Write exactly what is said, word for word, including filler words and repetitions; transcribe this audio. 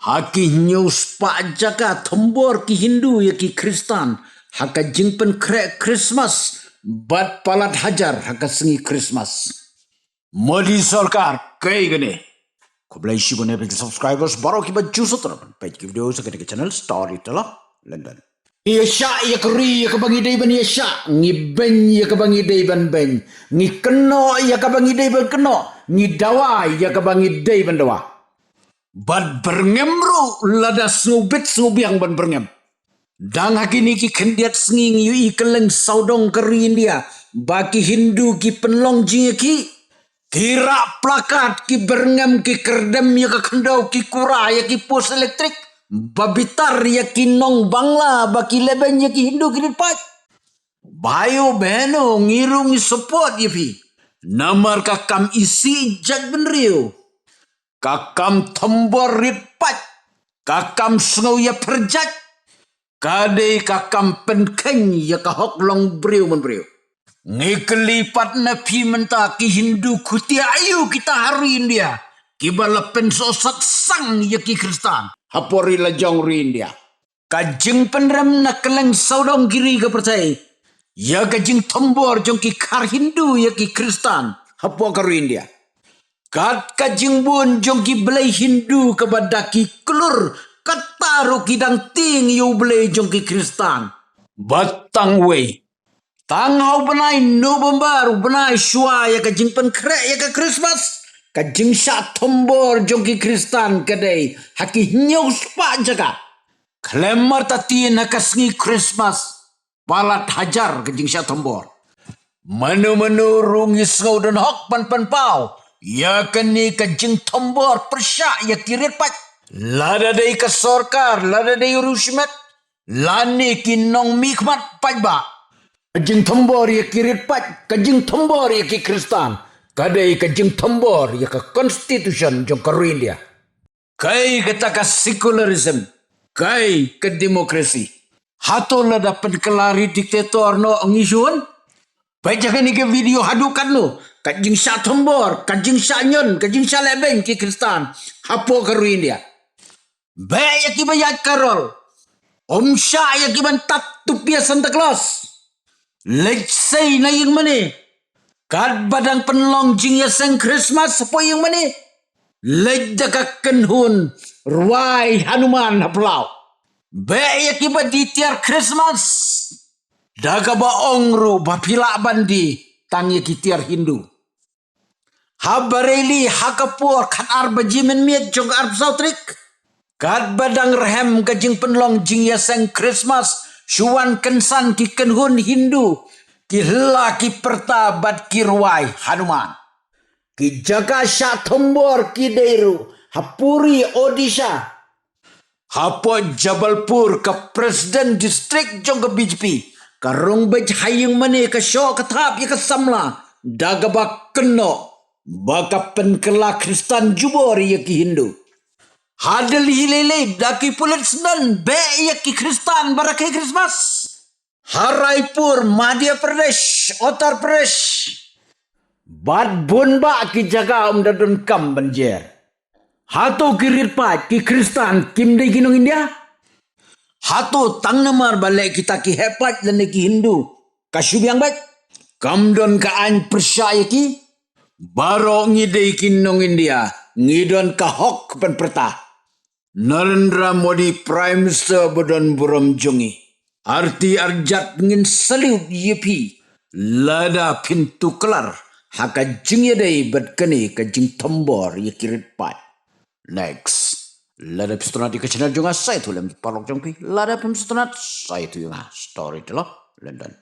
Ha ki hynñiew spah jaka thombor ki Hindu ïa ki Khristan ha ka jingpynkhreh Christmas bad palat hajar ha ka sngi Christmas. Modi sorkar, kaei kane? Khublei shibun ïa phi ki subscribers baroh kiba ju sngewthuh ban peit ki video sha kane ka channel Storyteller London. Ngi ïa shah ïa ka ri ïa kaba ngi dei ban ïa shah, ngi beiñ ïa kaba ngi dei ban beiñ, ngi kynnoh ïa kaba ngi dei ban kynnoh, ngi dawa ïa kaba ngi dei ban dawa. Bad byrngem ruh lada sngewbit sngewbiang ban byrngem. Dang ha kine ki khyndiat sngi ngi ïohi kylleng sawdong ka ri India ba ki Hindu ki pynlong jingïakhih. Ki rah plakat, ki byrngem, ki kyrdem ïa ka khyndew, ki kura ïa ki post elektrik, ba bitar ïa ki nong Bangla ba ki lehbeiñ ïa ki Hindu ki rit paid. Bhaiyo behno, ngi ruh ngi support ïa phi. Namar ka kam isih jaitbynriew, ka kam thombor rit paid, ka kam sngew ïapher jait, ka dei ka kam pynkheiñ ïa ka hok long briew man briew. Ngi kylli pat na phi mynta, ki Hindu khutia aïu kita ha ri India kiba la pynsohsat sang ïa ki Khristan hapoh ri lajong ri India? Ka jingpynrem na kylleng sawdong ki ri ka pyrthei ïa ka jingthombor jong ki khar Hindu ïa ki Khristan hapoh ka ri India. Kat ka jingbun jong ki blei Hindu kaba da ki klur, kata ruh ki dang tieng ïa u blei jong ki Khristan. Bad tang wei, tang ha u bnai November, u bnai shuwa ïa ka jingpynkhreh ïa ka Christmas, ka jingshah thombor jong ki Khristan ka dei ha ki hynñiew spah jaka. Khlem artatien ha ka sngi Christmas, palat hajar ka jingshah thombor. Mano mano ruh ngi sngew don hok ban pynpaw ïa kane ka jingthombor pyrshah ïa ki rit paid, lada dei ka sorkar, lada dei u riewshimet, lane ki nongmihkhmat paidbah. Ka jingthombor ïa ki rit paid, ka jingthombor ïa ki Khristan, ka dei ka jingthombor ïa ka constitution jong ka ri India. Kaei kata ka secularism? Kaei ka democracy? Hato lada pynkylla ri dictator noh ngi shu hun? Peit ïa kane ka video haduh katno ka jingshah thombor, ka jingshah ñion, ka jingshah lehbeiñ ki Khristan hapoh ka ri India. Beh ïa kiba ïaid carol. Ym shah ïa kiban tad tupiah Santa Claus. Leit sei na ïing mane. Katba dang pynlong jingïaseng Christmas hapoh ïing mane, leit da ka kynhun rwai Hanuman ha phyllaw. Beh ïa kiba die tiar Christmas. Da kaba ong ruh ba phi lah ban die tang ïa ki tiar Hindu. Ha Bareilly ha ka por khatar baje mynmiet jong ka arphew saw tarik, katba dang rhem ka jingpynlong jingïaseng Christmas, shu wan kynsan ki kynhun Hindu, ki hla ki pyrta bad ki rwai Hanuman. Ki jaka shah thombor ki dei ruh ha Puri, Odisha, hapoh Jabalpur, ka President District jong ka B J P, ka rung beit ha ïing mane, ka shoh ka thap ïa ka samla da kaba kynnoh ba ka pynkylla Khristan jubor ïa ki Hindu. Ha Delhi lei lei da ki pulit sdang beh ïa ki Khristan ba rakhe Christmas. Ha Raipur, Madhya Pradesh, Uttar Pradesh, bad bun bah ki jaka ym da donkam ban jer. Hato ki rit paid, ki Khristan kim dei ki nong India? Hato tang namar ba leh kita ki heh paid lane ki Hindu ka shu biang beit? Kam don ka aiñ pyrshah ïa ki? Baroh ngi dei ki nong India, ngi don ka hok ban pyrta. Narendra Modi, Prime Minister ba don burom jong ngi, arti arjat ngin salute ïa phi lada phin tuklar ha ka jingïadei bad kane ka jingthombor ïa ki rit paid. Next, lada phi sngewtynnat ïa ka channel jong nga, sa ïathuh lem paralok jong phi. Lada phim sngewtynnat, sa ïathuh ïa nga. Storyteller London.